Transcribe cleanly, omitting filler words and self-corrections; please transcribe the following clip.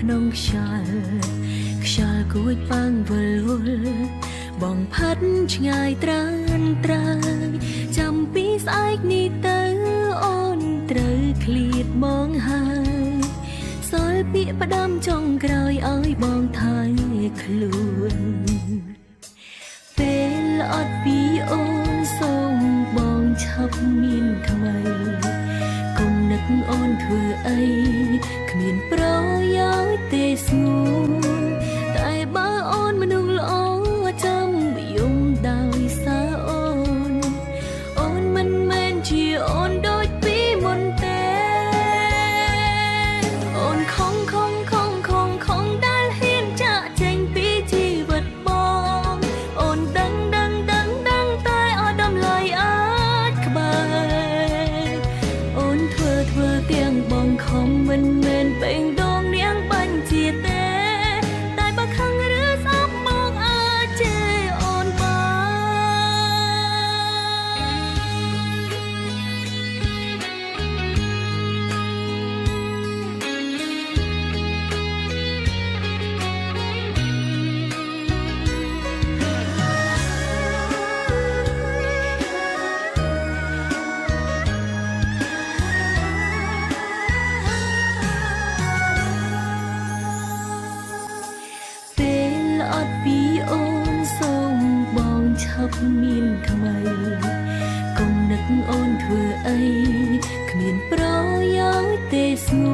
ក្នុងខ្យល់ខ្យល់គួចប៉ាងវិលវល់បងផាត់ឆ្ងាយត្រានត្រើយចាំពីស្អែកនេះទៅអូនត្រូវឃ្លាតបងហើយសល់ពាក្យផ្ដាំចុងក្រោយឲ្យបងថែខ្លួន ពេលអត់ពីអូនសូមបងឆាប់មានថ្មីកុំនឹកអូនធ្វើអីគ្មានប្រយោជន៍ទេស្ងួនតែបើអូនមនុស្សល្អចាំយំដោយសារអូនអូនមិនមែនជាអូនដូចពីមុនទេ អូនខំខំខំខំខំដែលហ៊ានចាក់ចេញពីជីវិតបង អូនដឹងដឹងដឹងដឹងតែអត់តម្លៃអាចក្បែរអូនធ្វើធ្វើទាំងបងខំមិនមែនបេងដងនាងបាញ់ជាទេ តែបើខឹងឬស្អប់មកអាចជេរអូនបាន ពេលអត់ពីអូនសូមបងឆាប់មានថ្មីកុំនឹកអូនធ្វើអីគ្មានប្រយោជន៍ទេស្ង